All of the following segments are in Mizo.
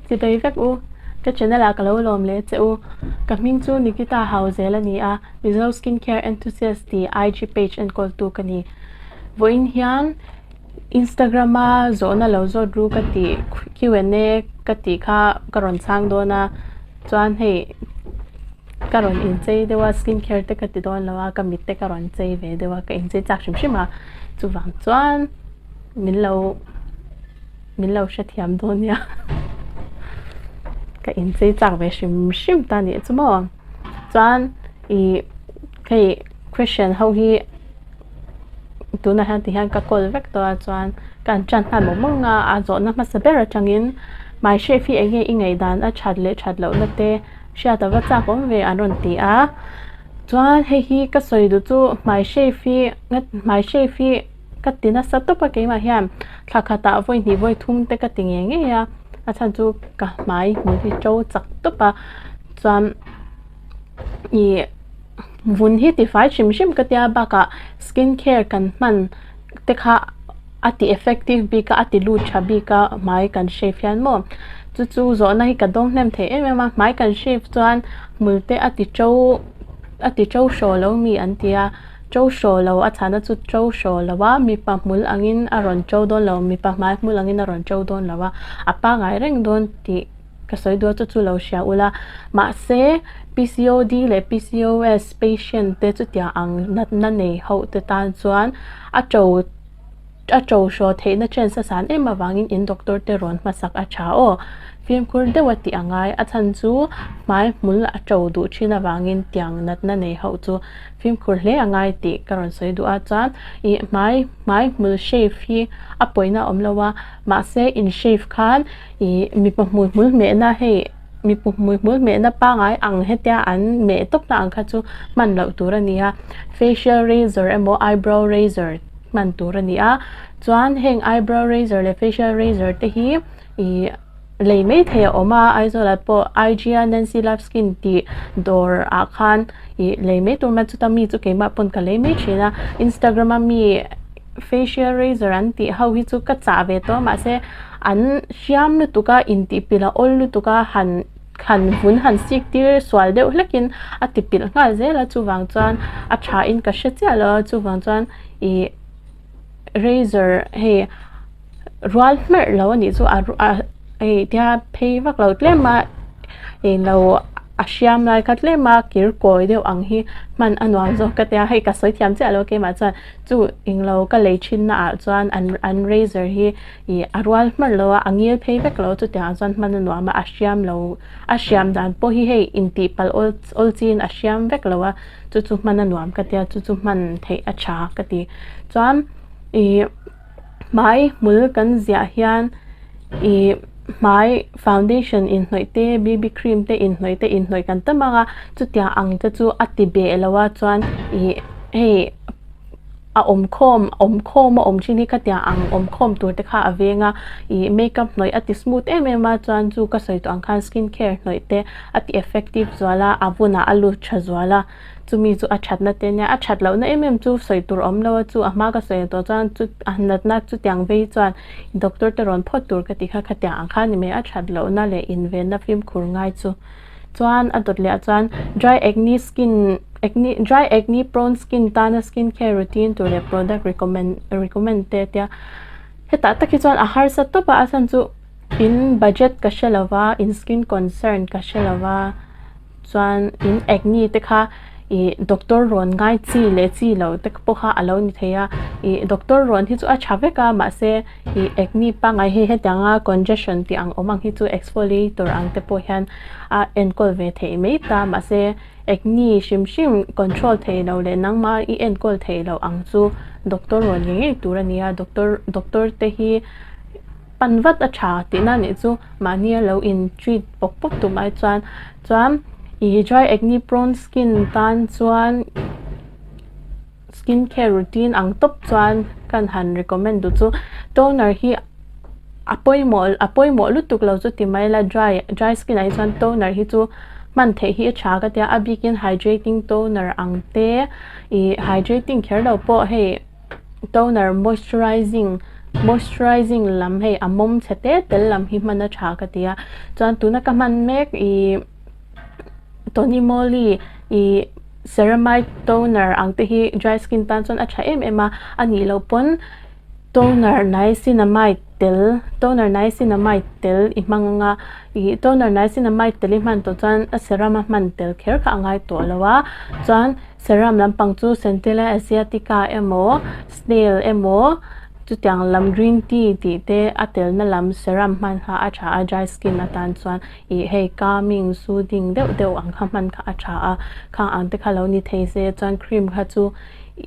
Chibai vek u, ka channel ah ka lo lawm leh che u. Ka hming chu Nikita Hauzel a ni a, Mizo Skincare Enthusiast tih IG page enkawltu ka ni. Vawiin hian Instagram a zawhna lo zawt ru ka tih Q and A ka tih kha ka rawn chhang dawn a, chuan hei ka rawn inchei deuh a skincare te ka ti dawn lo a, ka mit te ka rawn chei ve deuh a, ka inchei chak hrim hrim a, chuvang chuan min lo. Min lo hrethiam dawn nia. Ka inchei chak ve hrim hrim ta nih chu maw. Chuan ih hei question ho hi tunah hian ti hian ka call vek tawh a chuan ka han tan nghal mawng mawng a, a zawhna hmasa ber atangin hmai shape hi eng nge i ngaihdan a that leh that lohna te hriat a va chak awm ve an rawn ti a. Chuan hei hi ka sawi duh chu hmai shape hi hmai shape hi. Ka ti nasa tawp a keimah hian thla khatah vawi hnih vawi thum te ka ti ngei ngei a, a chhan chu ka hmai hmul hi to chak tawp a, chuan ih vun hi tifai hrim hrim ka tia bakah skin care kan hman te kha a ti effective bik a a ti lut tha bik a hmai kan shave hian maw chu chu zawhna hi ka dawng hnem thei em em a hmai kan shave chuan hmul te a ti to a ti to hraw lo mi an ti a. To hraw lo, a chhana chu to hraw lo a, mipa hmul angin a rawn to dawn lo, mipa hmai hmul angin a rawn to dawn lo a, a pangai reng dawn tih ka sawi duh a, chu chu lo hria ula. Mahse, PCOD leh PCOS patient te chutiang ang natna nei ho te tan chuan a to A to hraw theihna chance a san em avangin in doctor te rawn hmasak a tha aw. Fimkhur deuh a tih a ngai. A chhan chu hmai hmul a to duh thin avangin tiang natna nei hauh chu fimkhur hle a ngai tih ka rawn sawi duh a. Chuan ih hmai hmai hmul shave hi a pawina a awm lo a, mahse in shave khan ih mipa hmui hmul hmehna hei mipa hmui hmul hmehna pangai ang hetia an meh tawpna ang kha chu hman loh tur a ni a. Facial razor emaw eyebrow razor. hman tur a ni a chuan heng eyebrow razor leh facial razor te hi ih lei mai thei a awm a Aizawl ah pawh I G a Nancy love skin tih dawr ah khan ih lei mai tur mai chuta mi chu keimah pawn ka lei mai thin a Instagram a mi facial razor an tih ho hi chu ka chah ve tawh a mahse an hriam lutuk a intih pilh a awl lutuk a han han vun han sik tir sual deuh hlek in a ti pilh nghal zel a chuvang chuan a tha in ka hre chiah lo a chuvang chuan ih razor hei rual hmerh lo anih chu a a hei tia phei vak lo tlem a englo a hriam lai kha tlem a kir kawi deuh ang hi hman a nuam zawk ka tia hei ka sawi thiam chiah lo keimah chuan chu englo ka lei thin na ah chuan an an razor hi. Ih a rual hmar lo a, a ngil phei vek lo chutiang ah chuan hman a nuam a, a hriam lo a hriam dan pawh hi hei intih palh awl awl chiin a hriam vek lo a, chu chu hman a nuam ka tia chu chu hman theih a tha ka ti. Chuan ih hmai hmul kan ziah hian ih hmai foundation inhnawih te B B cream te inhnawih te inhnawih kan tam ang a, chutiang ang te chu a ti beh lo a chuan ih hei. A awm khawm awm khawm a awm thin hi khatiang ang awm khawm tur te kha a veng a ih makeup hnawih a ti smooth em em a chuan chu ka sawi tawh ang khan skin care hnawih te a ti effective zual a a vunah a lut tha zual a chumi chu a thatna te ania a that lohna em em chu sawi tur awm lo a chu a hma ka sawi tawh chuan chu a natna chutiang vei chuan doctor te rawn phawt tur ka ti kha khatiang ang khan ni mai a that lohna leh invenna fimkhur ngai chu. Chuan a dawt leh ah chuan dry acne skin acne dry acne prone skin tana skin care routine tur leh product recommend recommend te a tia hetah tak hi chuan a harsa tawp a a chhan chu in budget ka hre lova in skin concern ka hre lova chuan in acne te kha ih doctor rawn ngai chi leh chi lo te pawh kha a lo ni thei a ih doctor rawn hi chu a tha vek a mahse. Ih acne pangngai hi hetianga congestion tih ang awm ang hi chu exfoliator ang te pawh hian a enkawl ve theih mai ta mahse acne hrim hrim control thei lo leh nangmah i enkawl theih loh ang chu doctor rawn ngei ngei tur a ni a doctor doctor te hi pan vat a tha tihna nih chu mahni a lo in treat pawp pawp tum ai chuan chuan ih dry acne prone skin tan chuan. Skin care routine ang tawp chuan kan han recommend duh chu toner hi a pawimawh a pawimawh lutuk lo chu ti mai ila dry dry skin ah hi chuan toner hi chu hman theih hi a tha ka tia a bikin hydrating toner ang te ih hydrating kher lo pawh hei toner moisturizing. moisturizing lam hei a mawm chhe te tel lam hi hman a tha ka ti a chuan tuna ka hman mek ih Tony Moly ih ceramide toner ang te hi dry skin tan chuan a tha em em a a nih loh pawn toner niacinamide tel toner niacinamide tel i hmang anga ih toner niacinamide tel i hman tawh chuan a serum a hman tel kher kha a ngai tawh lo a chuan serum lampang chu centella asiatica emaw snail emaw chutiang lam green tea tih te a telna lam serum hman kha a tha a dry skin atan chuan ih hei calming soothing deuh deuh ang kha hman kha a tha a khang ang te kha lo ni thei se chuan cream kha chu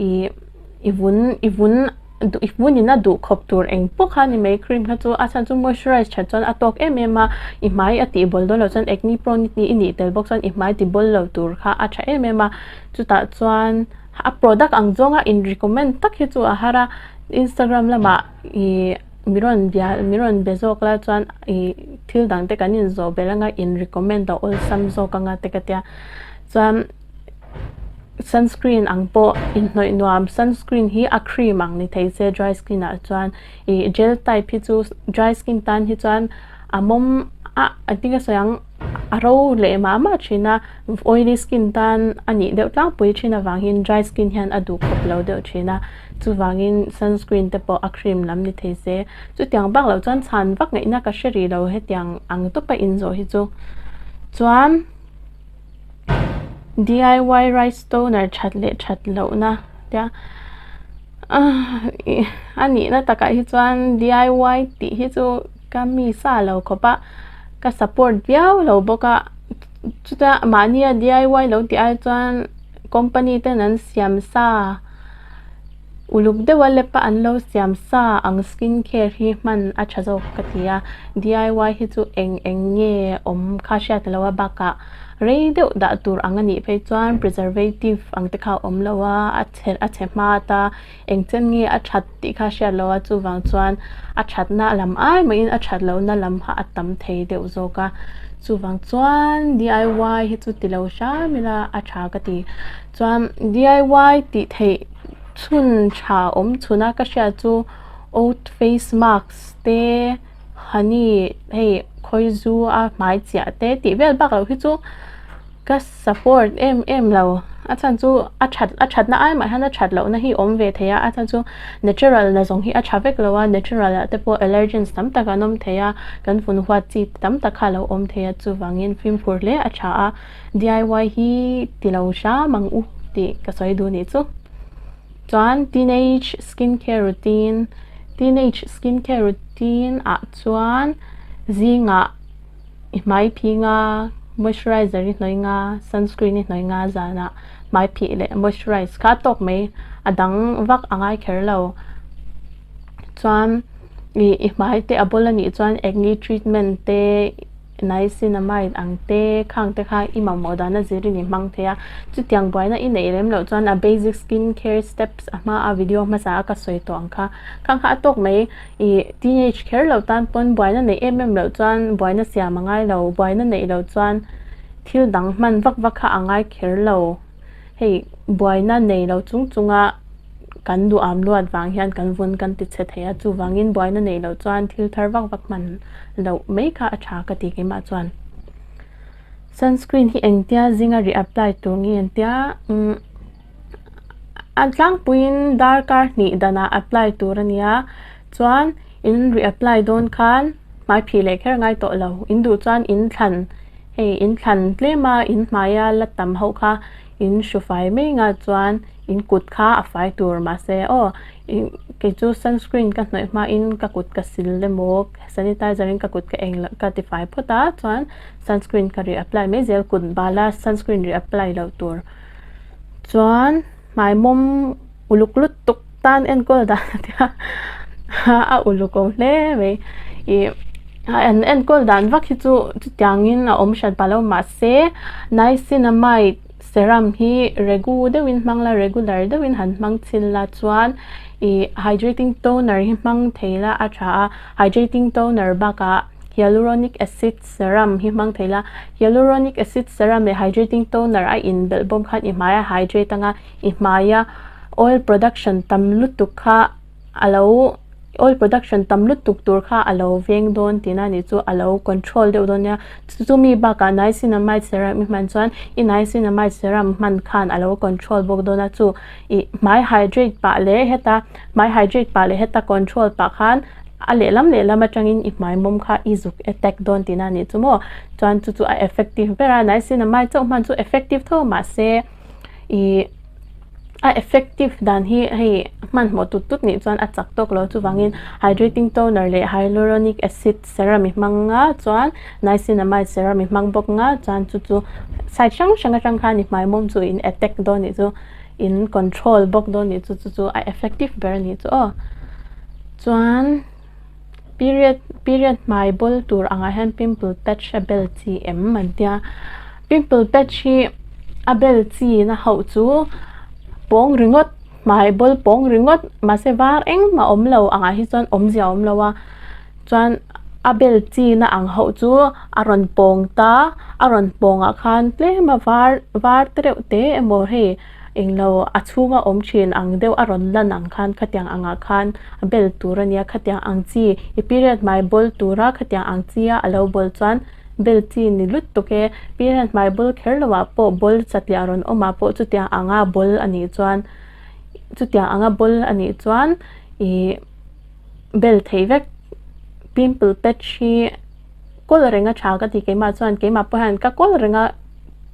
ih i vun i vun i vunin a duh khawp tur eng pawh kha a ni mai cream kha chu a chhan chu moisturize that chuan a tawk em em a i hmai a tih bawl dawn loh chuan acne prone i nih tel bawk chuan i hmai ti bawl lo tur kha a tha em em a chutah chuan a product ang zawnga in recommend tak hi chu a har a instagram lamah ih mi rawn bia mi rawn be zawk la chuan ih thil dang te kan inzawh belh anga in recommend a awlsam zawk anga te ka tia chuan. Sunscreen ang pawh inhnawih nuam sunscreen hi a cream ang ni thei se dry skin ah chuan ih gel type hi chu dry skin tan hi chuan a mawm a engtin nge sawi ang a ro leh mah mah thin a oily skin tan a nih deuh tlangpui thin avangin dry skin hian a duh khawp lo deuh thin a chuvangin sunscreen te pawh a cream lam ni thei se chutiang bak loh chuan chhan vak ngaihna ka hre rih lo hetiang ang tawpa inzawh hi chu chuan. DIY rice toner that leh that lohna tia a nihna takah hi chuan DIY tih hi chu ka mi sa lo khawp a ka support viau lo bawk a chutia mahnia DIY lo tih ai chuan company ten an siam sa. Uluk deuha lep a an lo siam sa ang skin care hi hman a tha zawk ka ti a DIY hi chu eng eng nge awm kha hriat lo a bakah rei deuh dah tur ang a nih phei chuan preservative ang te kha a awm lo a a chhe a chhe hma ta eng chen nge a that tih kha hriat lo a chuvang chuan a thatna lam ai mahin a that lohna lam kha a tam thei deuh zawk a chuvang chuan DIY hi chu ti lo hram ila a tha ka ti. Chuan DIY tih theih chhun tha awm chhun a ka hriat chu oat face mask te honey hei khawi zu a hmai chiah te tih vel bak loh hi chu ka support em em lo a chhan chu a that a thatna ai mah hian a that lohna hi awm ve thei a a chhan chu natural na zawng hi a tha vek lo a natural ah te pawh allergens tam tak an awm thei a kan vun huat chi tam tak kha a lo awm thei a chuvangin fimkhur hle a tha a. DIY hi ti lo hram ang u tih ka sawi duh nih chu. Chuan teenage skin care routine teenage skin care routine ah chuan zingah i hmai phing a moisturizer i hnawih nga sunscreen i hnawih nga zanah hmai phih leh moisturize kha a tawk mai a dang vak a ngai kher lo. Chuan ih i hmai te a bawlh a nih chuan acne treatment te. Niacinamide ang te khang te kha i mamawh dan a zirin i hmang thei a, chutiang buaina i neih lem loh chuan a basic skin care steps a hma a video hmasa a ka sawi tawh ang kha, khang kha a tawk mai ih teenage kher loh tan pawn buaina neih em em loh chuan buaina siam a ngai lo, buaina neih loh chuan thil dang hman vak vak kha a ngai kher lo. Hei buaina nei lo chung chunga kan duham luat vang hian kan vun kan ti chhe thei a, chuvangin buaina nei loh chuan thil thar vak vak hman loh mai kha a tha ka ti keimah chuan. Sunscreen hi engtia zinga reapply tur nge engtia umm a tlangpuiin darkar hnih danah apply tur a nia chuan in reapply dawn khan hmai phih leh kher ngai tawh lo, in duh chuan in thlan. Hei in thlan tlem a in hmaia la tam ho kha in hru fai mai nga chuan in kut kha a fai tur mahse aw ih kei chu sunscreen ka hnawih hma in ka kut ka sil emaw sanitizer in ka kut ka eng loh ka ti fai phawt a chuan sunscreen ka re apply mai zel kut bala sunscreen re apply loh tur chuan hmai mawm uluk lutuk tan enkawl dan a tia a uluk awm hle mai ih an enkawl dan vak hi chu chutiangin a awm hran pah lo mahse niacinamide serum hi regu deuhin hmang la regular deuhin han hmang chhin la chuan ih hydrating toner hi hmang thei la a tha a hydrating toner bakah hyaluronic acid serum hi hmang thei la hyaluronic acid serum leh hydrating toner a inbelh bawm khan i hmai a hydrate anga i hmaia oil production tam lutuk kha a lo. Oil production tam lutuk tur kha a lo veng dawn tihna a nih chu a lo control deuh dawn nia. Chumi bakah niacinamide serum i hman chuan i niacinamide serum hman khan a lo control bawk dawn a chu ih hmai hydrate pah leh heta hmai hydrate pah leh heta control pah khan a lehlam lehlam atangin i hmai mawm kha i zuk attack dawn tihna a nih chu maw. Chuan chu chu a effective ber a niacinamide chauh hman chu effective tho mahse ih a effective dan hi hei hmanhmawh tut tut nih chuan a chak tawk lo chuvangin hydrating toner leh hyaluronic acid serum i hmang a chuan niacinamide serum i hmang bawk nga chuan chu chu side hrang hrang atang khan i hmai mawm chu in attack dawn nih chu in control bawk dawn nih chu chu chu a effective ber a nih chu aw chuan. Period period hmai bawl tur angah hian pimple patch a bel chi em an tia pimple patch hi a bel chi na hauh chu pawng ringawt hmai bawl pawng ringawt mahse var engmah a awm lo angah hi chuan awmzia a awm lo a chuan a bel chi na ang hauh chu a rawn pawng ta a rawn pawng ah khan tlem a var var te reuh te emaw hei. Englo a chhunga awm thin ang deuh a rawn lan ang khan khatiang angah khan a bel tur a nia khatiang ang chi i period hmai bawl tura khatiang ang chi a alo bawl chuan bel chi ni lut tuk e period hmai bawl kher lo ah pawh bawl satliah rawn awm ah pawh chutiang anga bawl a nih chuan chutiang anga bawl a nih chuan ih bel theih vek pimple patch hi kawl reng a tha ka ti keimah chuan keimah pawh hian ka kawl reng a.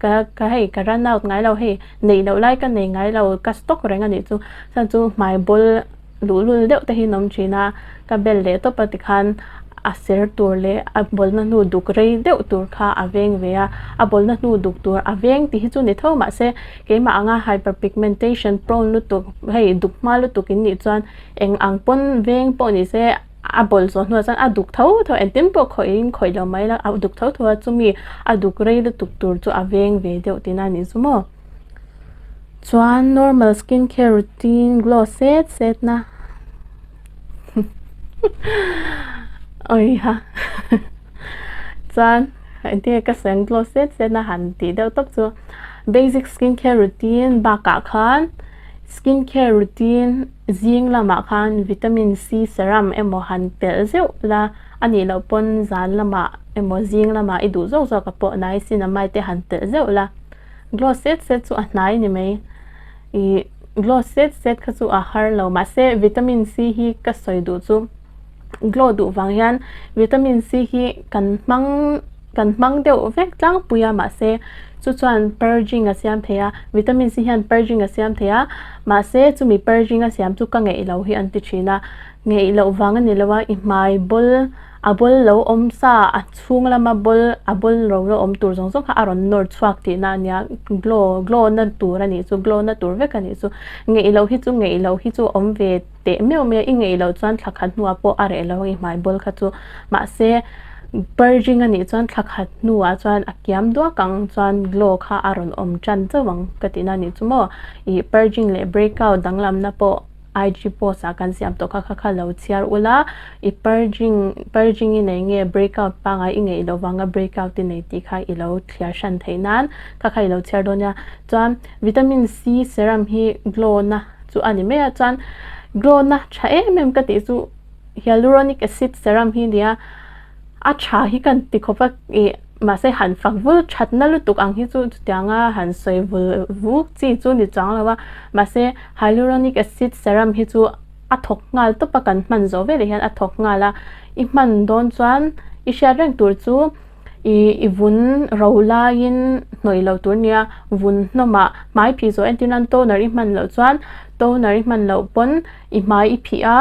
Ka ka hei ka run out ngai lo hei neih loh lai ka nei ngai lo ka stock reng a nih chu chuan chu hmai bawl luhlul deuh te hi an awm thin a ka bel leh tawp a tikhan a ser tur leh a bawlna hnu duk rei deuh tur kha a veng ve a a bawlna hnu duk tur a veng tih hi chu ni tho mahse keimah anga hyper pigmentation prone lutuk hei duk hma lutuk in nih chuan eng ang pawn veng pawh ni se. A bawl zawh hnuah chuan a duk tho tho engtin pawh khawih in khawih lo mai la a duk tho tho a chumi a duk rei lutuk tur chu a veng ve deuh tihna a nih chu maw. Chuan normal skin care routine glow set set na awiha chuan engtin nge ka sawi ang glow set set na han tih deuh tawp chu basic skin care routine bakah khan skin care routine. Zing lamah khan vitamin C serum emaw han telh zeuh la, a nih loh pawn zan lamah emaw zing lamah i duh zawk zawk a pawh niacinamide te han telh zeuh la. Glow set set chu a hnai ni mai. Ih glow set set kha chu a har lo mahse vitamin C hi ka sawi duh chu glow duh vang hian vitamin C hi kan hmang kan hmang deuh vek tlangpui a mahse chu chuan purging a siam thei a vitamin C hian purging a siam thei a mahse chumi purging a siam chu ka ngeih lo hi an ti thin a ngeih loh vang a ni lo a i hmai bawl a bawl lo awm sa a chhung lama bawl a bawl ro lo awm tur zawng zawng kha a rawn nawr chhuak tihna a nia glow glow na tur a nih chu glow na tur vek a nih chu ngeih loh hi chu ngeih loh hi chu awm ve teh meuh mai a i ngeih loh chuan thla khat hnuah pawh a reh lo ang i hmai bawl kha chu mahse purging a nih chuan thla khat hnuah chuan a kiam duak ang chuan glow kha a rawn awm tan chauh ang ka tihna a nih chu maw ih purging leh breakout danglamna pawh IG post ah kan siam tawh kha kha kha lo chhiar ula i purging purging i nei nge breakout pangai i ngeih loh vanga breakout i nei tih kha i lo thliar hran theih nan kha kha i lo chhiar dawn nia chuan vitamin C serum hi glow na chu a ni mai a chuan glow na tha em em ka tih chu hyaluronic acid serum hi nia a tha hi kan ti khawp a ih mahse han fak vul that na lutuk ang hi chu chutianga han sawi vul vuk chi chu ni chuang lo a mahse hyaluronic acid serum hi chu a thawk nghal tawp a kan hman zawh veleh hian a thawk nghal a i hman dawn chuan i hriat reng tur chu. Ih i vun ro laiin hnawih loh tur nia vun hnawmah hmai phih zawh entir nan toner i hman loh chuan toner i hman loh pawn i hmai i phih a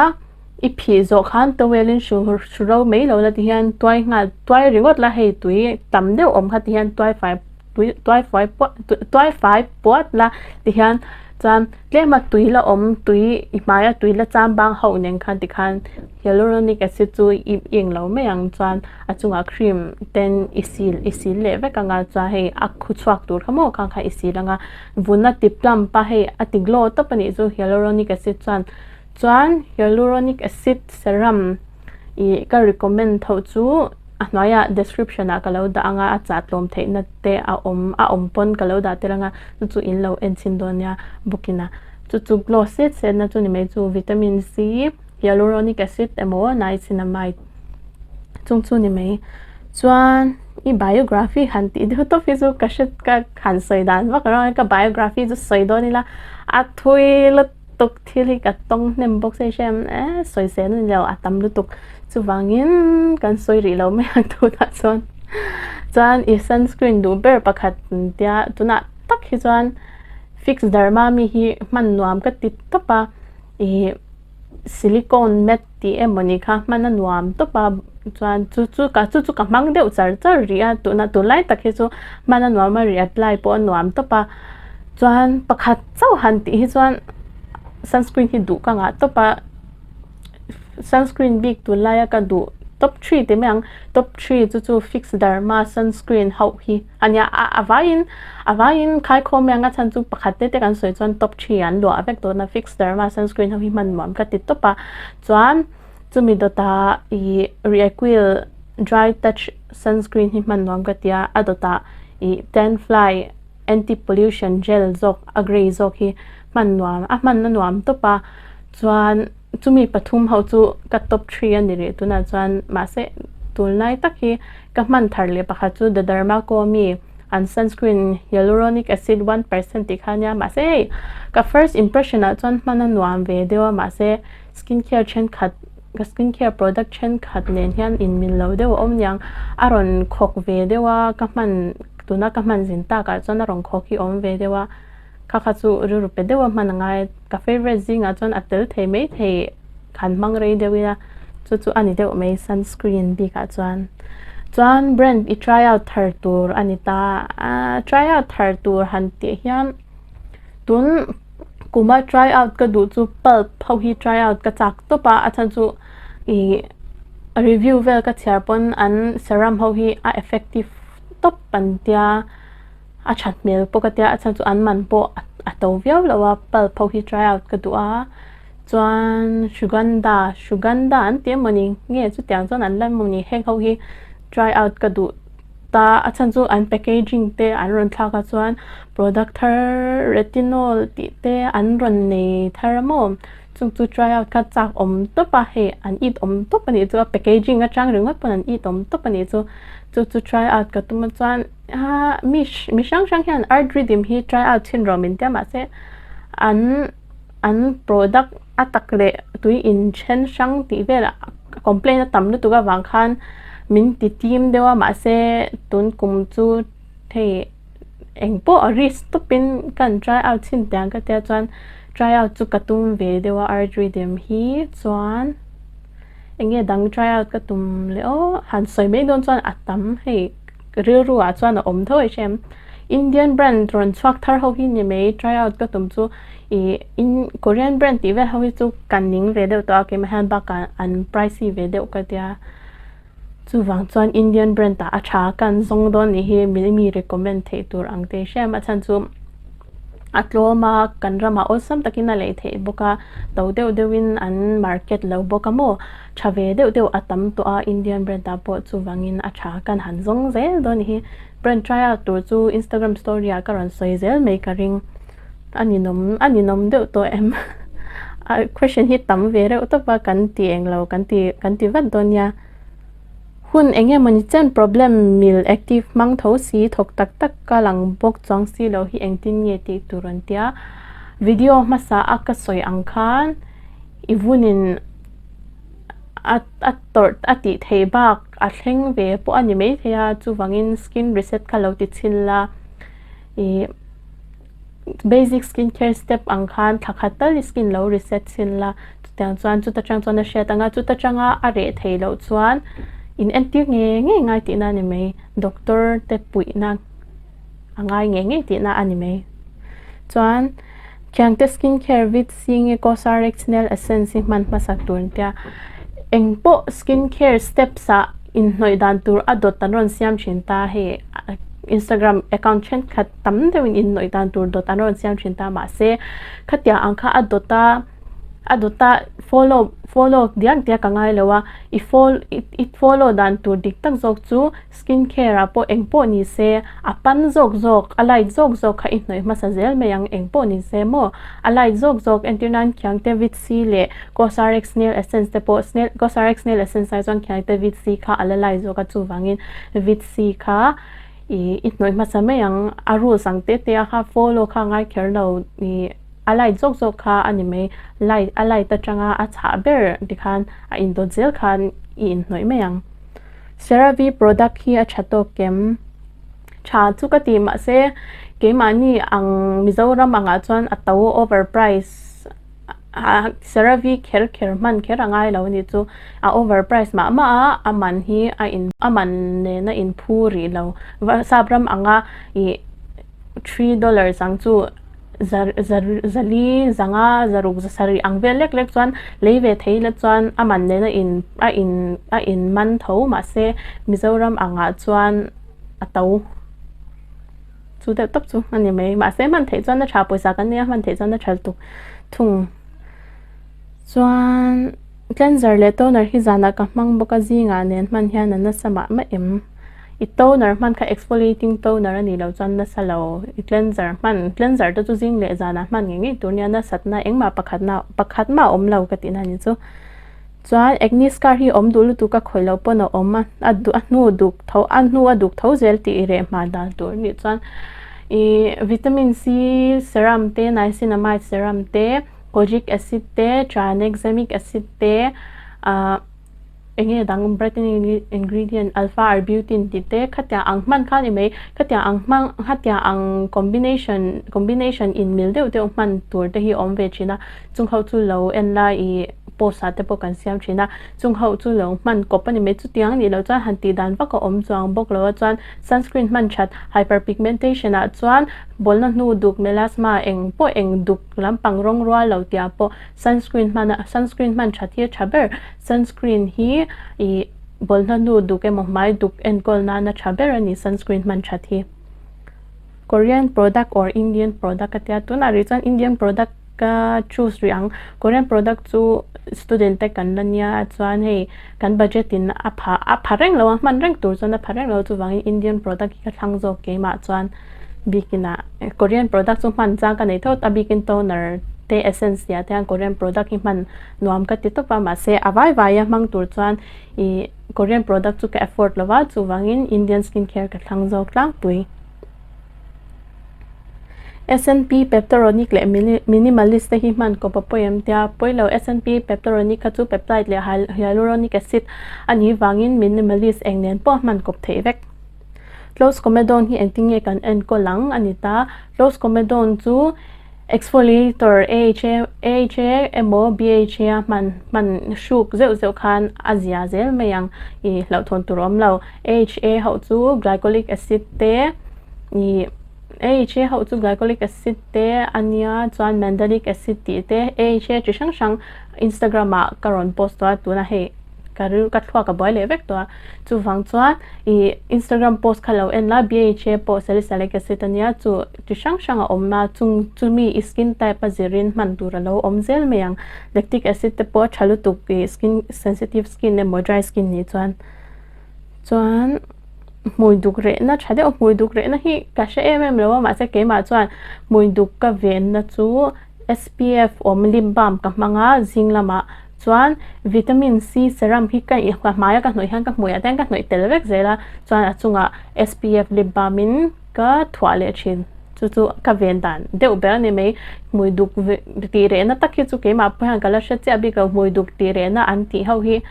i phih zawh khan towel in hru hru ro mai lo la ti hian tuai nghal tuai ringawt la hei tui tam deuh awm kha ti hian tuai fai tui tuai fai puat tuai fai puat la ti hian chuan tlema tui la awm tui i hmaia tui la cham bang hauh nen khan tikhan hyaluronic acid chu i eng lo mai ang chuan a chungah cream ten i sil i sil leh vek anga chuan hei a khu chhuak tur kha maw khang kha i sil anga vun a ti plump a hei a ti glow tawp a nih chu hyaluronic acid chuan chuan hyaluronic acid serum ih ka recommend tho chu a hnuaiah description ah ka lo dah anga a chah tlawm theihna te a awm a awm pawn ka lo dah tel anga chu chu in lo en chhin dawn nia booking a chu chu glow set set na chu ni mai chu vitamin C. Hyaluronic acid emaw niacinamide chung chu ni mai. Chuan i biography han tih deuh tawp hi chu ka hre ka han sawi dan vak lo a, ka biography chu sawi dawn ila a thui lutuk thil hi ka tawng hnem bawk se hre em eh sawi sel a ni lo a tam lutuk chuvangin kan sawi rih lo mai ang tunah chuan. Chuan i sunscreen duh ber pakhat tia tunah tak hi chuan fix dharma mi hi hman nuam ka ti tawp a ih silicone mat tih emaw ni kha hman a nuam tawp a chuan chu chu ka chu chu ka hmang deuh char char rih a tuna tunlai tak hi chu hman a nuam a reapply pawh a nuam tawp a chuan pakhat chauh han tih hi chuan sunscreen hi duh ka ngah tawp a sunscreen bik tunlaia ka duh top three ti mai ang top three chu chu fix derma sunscreen hauh hi. A nia, a vaiin a vaiin khaikhawm mai ang a chhan chu pakhat te te kan sawi chuan top three an luah vek dawn a fix derma sunscreen ho hi hman nuam ka ti tawp a chuan chumi dawtah ih reaquil dry touch sunscreen hi hman nuam ka ti a a dawtah ih tan fly anti pollution gel zawk a grey zawk hi hman nuam a hman na nuam tawp a chuan. Chumi pathum ho chu ka top three a ni rih tunah chuan mahse tunlai tak hi ka hman thar leh pakhat chu The Derma Co mi an sunscreen hyaluronic acid 1% tih kha ania mahse hei ka first impression ah chuan hman a nuam ve deuh a mahse skin care thenkhat ka skin care product thenkhat nen hian inmil lo deuh a awm niang a rawn khawk ve deuh a ka hman tuna ka hman zin takah chuan a rawn khawk hi a awm ve deuh a. Kha kha chu rilru pe deuh a hman a ngai. Ka favourite zingah chuan a tel thei mai thei khan hmang rei deuh ila chu chu a ni deuh mai sunscreen bikah chuan. Chuan brand i try out thar tur a ni ta a, try out thar tur han tih hian tun kuma try out ka duh chu pulp ho hi try out ka chak tawp a, a chhan chu ih review vel ka chhiar pawn an serum ho hi a effective tawp an tia. A that hmel bawk a tia a chhan chu an man pawh a to viau lo a pulp ho hi try out ka duh a chuan sugandha sugandha an ti emawni nge chutiang chuan an la emawni heng ho hi try out ka duh ta a chhan chu an packaging te an rawn thlak a chuan product thar retinol tih te an rawn nei thar a maw chung chu try out kha chak awm tawp a hei an it awm tawp a nih chu a packaging atang ringawt pawn an it awm tawp a nih chu chu chu try out ka tum a chuan. Ahh mi mi hrang hrang hian art rhythm hi try out chhin rawh min tia mahse an an product a tak leh tui in then hrang tih velah complaint a tam lutuk avang khan min ti tim deuh a mahse tun kum chu hei eng pawh a risk tawpin ka han try out chhin tiang ka tia chuan try out chu ka tum ve deuh a art rhythm hi chuan eng nge dang try out ka tum leh aw han sawi mai dawn chuan a tam hei. Rilru ah chuan a awm tho e hrem. Indian brand rawn chhuak thar ho hi ni mai try out ka tum chu ih in Korean brand tih vel ho hi chu ka ning ve deuh tawh a keimah hian bakah an pricey ve deuh ka tia. Chuvang chuan Indian brand ah a tha ka an zawng dawn nih hi mi recommend theih tur ang te hrem a chhan chu a tlawm a kan ramah awlsam takin a lei theih bawk a to deuh deuhin an market lo bawk a maw. Tha ve deuh deuh a tam tawh a, Indian brand ah pawh chuvangin a tha kan han zawng zel dawn hi. Brand try out tur chu Instagram story ah ka rawn sawi zel mai ka ring. A ninawm a ninawm deuh tawh em? A question hi tam ve reuh tawp a, kan ti englo kan ti kan ti vat dawn nia. Hun eng emawni chen problem mil active hmang tho si thawk tak tak ka lang bawk chuang si lo hi engtin nge tih tur an tia. Video hmasa a ka sawi ang khan i vunin a a tawrh a tih theih bak a thleng ve pawh a ni maithei a chuvangin skin reset kha lo ti chhin la ih basic skin care step ang khan thla khat tal i skin lo reset chhin la chutiang chuan chuta tang chuan a hriat ang a chuta tanga a reh theih loh chuan in entir ngei ngei ngai tihna a ni mai doctor te puihna a ngai ngei ngei tihna a ni mai chuan. Khiangte skin care vit sing e Cosrx nail essence hi hman hmasak tur an tia. Eng pawh skin care steps ah inhnawih dan tur a dawt an rawn siam thin ta hei Instagram account thenkhat tam deuhin inhnawih dan tur dawt an rawn siam thin ta mahse khatiang ang kha a dawt a. A dawta follow follow diak diak a ngai lo a, i fol i follow dan tur dik tak zawk chu skin care ah pawh eng pawh ni se a pan zawk zawk a light zawk zawk kha i hnawih hmasa zel mai ang eng pawh ni se maw a light zawk zawk entir nan khiang te vit C leh Cosrx snail essence te pawh snail Cosrx snail essence ai chuan khiang te vit C kha a la light zawk a chuvangin vit C kha i i hnawih hmasa mai ang a rules ang te te a kha follow kha a ngai kher lo i. A light zawk zawk kha a ni mai, light a light atanga a chhah ber tikhan a indawt zel khan i inhnawih mai ang. CeraVe product hi a tha tawk kem? Tha chu ka ti mahse keimahni ang Mizoram angah chuan a to over price a CeraVe kher kher hman kher a ngai lo a nih chu a over price mah mah a, a man hi a in a man nena inphu rih lo sap ram anga ih $3 ang chu zali, zanga, zaruk, zasarih ang vel lek lek chuan lei ve thei ila chuan a man nena in a in a in man tho mahse Mizoram angah chuan a to chu deuh tawp chu a ni mai mahse hman theih chuan a tha pawisa kan nia hman theih chuan a tha lutuk thung chuan cleanser leh toner hi zanah ka hmang bawk a zingah nen hman hian a nasa mah mah em. I toner hman kha exfoliating toner a nih loh chuan nasa lo. I cleanser hman, cleanser te chu zing leh zanah hman ngei ngei tur nia nasatna engmah pakhatna pakhat mah a awm lo ka tihna a ni chu. Chuan acne scar hi awm duh lutuk a khawih loh pawn a awm a, a duh a hnu duk tho a hnu a duk tho zel tih i reh hma dan tur a nih chuan ih vitamin C serum te niacinamide serum te kojic acid te tranexamic acid te ah Eng nge dang brightening ingredient alpha arbutin tih te khatiang ang hman kha a ni mai khatiang ang hmang khatiang ang combination combination in mil deuh deuh hman tur te hi a awm ve thin a chung ho chu lo en la ih post ah te pawh kan siam thin a chung ho chu lo hman kawp a ni mai chutiang a nih loh chuan han tih dan vak a awm chuang bawk lo a chuan sunscreen hman that hyperpigmentation ah chuan bawlna hnu duk melasma eng pawh eng duk lampang rawng rual lo tih ah pawh sunscreen hman a sunscreen hman that hi a tha ber. Sunscreen hi ih bawlhhlawh hnu duk emaw hmai duk enkawl nana tha ber a ni sunscreen hman that hi. Korean product or Indian product a tia tunah rih chuan Indian product ka choose rih ang. Korean product chu student te kan la nia chuan hei kan budget in a pha a pha reng lo a hman reng tur chuan a pha reng lo chuvangin Indian product hi ka thlang zawk keimah chuan bikin ah Korean product chu hman chang ka nei thawt a bikin toner te essence tia te hian Korean product hi hman nuam ka ti tawp a mahse a vai vai a hmang tur chuan ih Korean product chu ka afford lo va chuvangin Indian skin care ka thlang zawk tlangpui. SNP Peptaronic leh Minimalist te hi hman kawp a pawi em tia pawi lo SNP Peptaronic kha chu peptide leh hyaluronic acid a nih vangin Minimalist eng nen pawh a hman kawp theih vek. Close comedone hi engtin nge kan enkawl ang a ni ta close comedone chu Exfoliator AHA AHA emaw BHA a hman hman hruk zeuh zeuh khan a zia zel mai ang ih hlauhthawn tur a awm lo. AHA ho chu glycolic acid te ih AHA ho chu glycolic acid te a nia chuan mandelic acid tih te AHA chi hrang hrang Instagram ah ka rawn post tawh a tunah hei ka rilru ka thluak a buai leh vek tawh a. Chuvang chuan ih Instagram post kha lo en la BHA pawh salicylic acid a nia chu chi hrang hrang a awm a chung chumi i skin type a zirin hman tur a lo awm zel mai ang. Lactic acid te pawh a tha lutuk ih skin sensitive skin emaw dry skin nih chuan chuan hmui duk rehna tha deuh hmui duk rehna hi ka hre em em lo a mahse keimah chuan hmui duk ka venna chu SPF awm lip balm ka hmang a zing lamah Chuan vitamin C serum hi ka ka hmaia ka hnawih hian ka hmuiah te hian ka hnawih tel vek zel a, chuan a chungah SPF lip balm in ka thuah leh thin. Chu chu ka ven dan deuh ber a ni mai. Hmui duk tih rehna tak hi chu keimah pawh hian ka la hre chiah bik lo. Hmui duk tih rehna an tih ho hi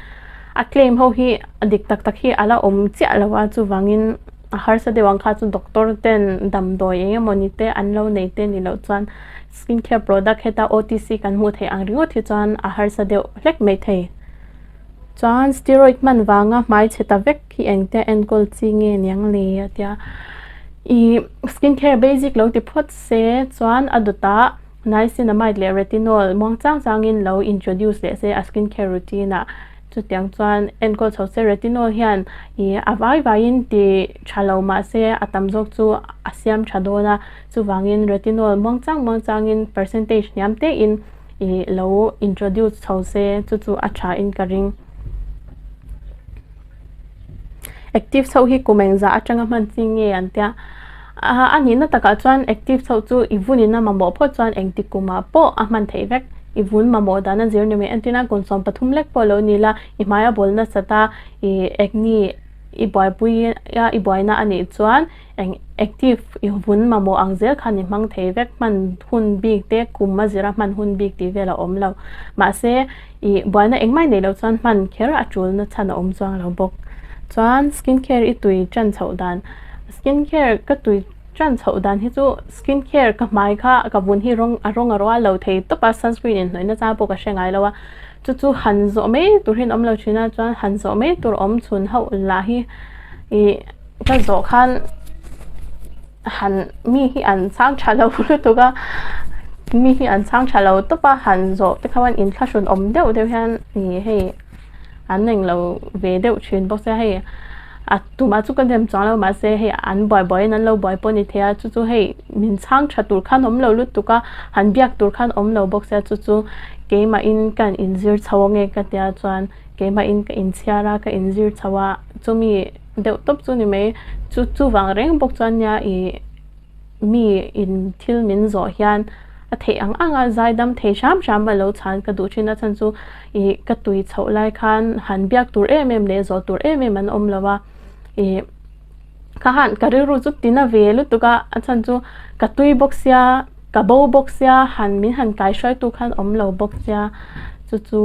a claim ho hi a dik tak tak hi a la awm chiah lo a, chuvangin a harsa deuh ang kha chu doctor ten damdawi eng emaw ni te an lo nei te ni loh chuan Skin care product heta OTC kan hmuh theih ang ringawt hi chuan a harsa deuh hlek mai thei. Chuan steroid hman vanga hmai chhe ta vek hi engtia enkawl chi nge niang le a tia. Ih skin care basic lo ti phawt se chuan a dawtah niacinamide leh retinol muang chang changin lo introduce leh se a skin care routine ah. Chutiang chuan enkawl chho se retinol hian ih a vai vaiin ti tha lo mahse a tam zawk chu a siam tha dawn a. Chuvangin retinol muang chang muang changin percentage hniam tein ih lo introduce chho se chu chu a tha in ka ring. Active chho hi kum engzah atanga hman chi nge an tia a nihna takah chuan active chho chu i vun in a mamawh phawt chuan engti kumah pawh a hman theih vek i vun mamawh dan a zir ni mai entirna kum 13 lek pawh lo ni la i hmai a bawl nasat a ih acne i buaipui a i buaina a nih chuan eng active i vun mamawh ang zel khan i hmang thei vek hman hun bik te kum a zira hman hun bik tih vel a awm lo mahse ih buaina engmah nei loh chuan hman kher a tulna chhan a awm chuang lo bawk chuan skin care i tui tan chhoh dan skin care ka tui tan chhoh dan hi chu skin care ka hmai kha ka vun hi rawng a rawng a rual lo thei tawp a sunscreen inhnawih na chang pawh ka hre ngai lo a chu chu han zawh mai tur hi an awm lo thin a chuan han zawh mai tur awm chhun hauh lah hi ih ka zawh khan han mi hi an chhang tha lo lutuk a mi hi an chhang tha lo tawp a han zawh te khan inthlahrun awm deuh deuh hian ih hei an englo ve deuh thin bawk sia hei a tumah chu ka dem chuang lo mahse hei an buai buaiin an lo buai pawh a ni thei a chu chu hei min chhang tha tur khan awm lo lutuk a han biak tur khan awm lo bawk sia chu chu keimahin ka inzir chho ange ka tia chuan keimahin ka inchhiar a ka inzir chho a chumi deuh tawp chu ni mai chu chuvang reng bawk chuan nia ih mi in thil min zawh hian a theih ang ang a zaidam thei hram hram a lo chhan ka duh thin a chhan chu ih ka tui chhoh lai khan han biak tur em em leh zawh tur em em an awm lo a ih ka han ka rilru chu tina ve lutuk a a chhan chu ka tui bawk sia ka bo bawk sia han min han kai hruai tu khan awm lo bawk sia chu chu.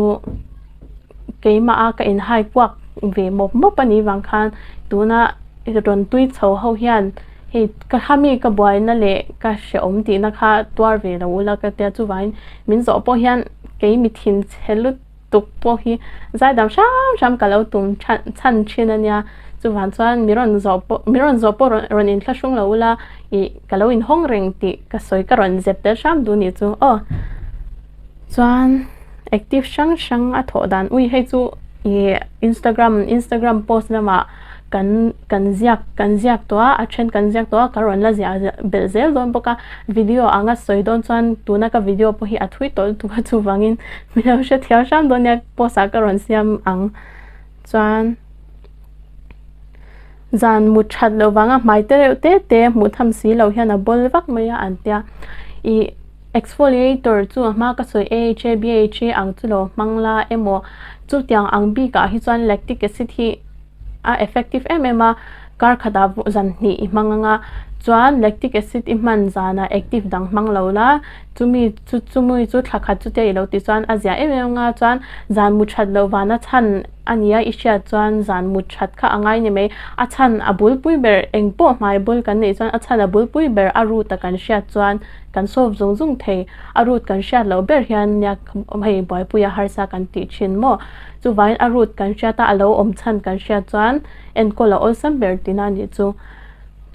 Keimah a ka inhai kuak ve mawp mawp a nih vang khan tuna rawn tui chho ho hian hei ka hami ka buaina leh ka hrehawm tihna kha tuar ve lo ula ka tia chuvangin min zawh pawh hian kei mi thinchhe lutuk pawh hi zaidam hram hram ka lo tum chhan thin a nia chuvang chuan mi rawn zawh pawh mi rawn zawh pawh rawn inthlahrung lo ula ih ka lo inhawng reng tih ka sawi ka rawn zep tel hram duh nih chu aw. Chuan active hrang hrang a thawh dan ui hei chu ih instagram instagram post lamah kan kan ziak kan ziak tawh a a then kan ziak tawh a ka rawn la ziah belh zel dawn bawk a video anga sawi dawn chuan tuna ka video pawh hi a thui tawh lutuk a chuvangin min lo hrethiam hram dawn nia post ah ka rawn siam ang chuan zan mut that loh vanga hmai te reuh te te hmuh tham si loh hian a bawl vak mai a an tia ih. Exfoliator chu a hma ka sawi AHA, BHA ang chu lo hmang la emaw chutiang ang bikah hi chuan lactic acid hi a effective em em a, kar khatah zan hnih i hmang anga chuan lactic acid i hman zanah active dang hmang lo la chumi chu chumi chu thla khat chutia i lo tih chuan a zia em em anga chuan zan mu that loh vana chhan a nia i hriat chuan zan mu that kha a ngai ni mai a chhan a bulpui ber engpawh hmai bul kan neih chuan a chhan a bulpui ber a root a kan hriat chuan Kan solve zung zung thei. A root kan hriat loh ber hian nia hei buaipui a harsa kan tih thin maw? Chuvangin a root kan hriat a, a lo awm chhan kan hriat chuan enkawl a awlsam ber tihna a nih chu.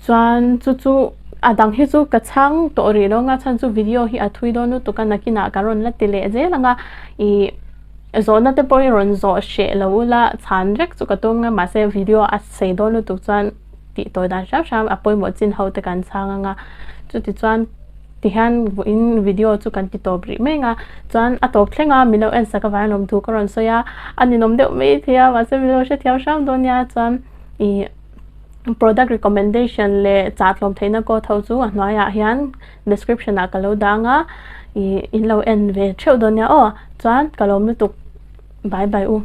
Chuan chu chu a dang hi chu ka chhang tawh rih lo anga chhan chu video hi a thui dawn lutuk a nakinah ka rawn la ti leh zel anga ih zawhna te pawh hi rawn zawh hreh lo ula chhan vek chu ka tum anga mahse video a sei dawn lutuk chuan tih tawi dan hram hram a pawimawh chin ho te kan chhang anga chutichuan tihian vawiin video chu kan ti tawp rih mai anga chuan a tawp thleng a min lo en sak avangin lawmthu ka rawn sawi a a ninawm deuh mai thei a mahse min lo hrethiam hram dawn nia chuan ih product recommendation leh chah tlawm theihna code ho chu a hnuaiah hian description ah ka lo dang a ih in lo en ve theuh dawn nia aw chuan ka lawm lutuk bye bye u.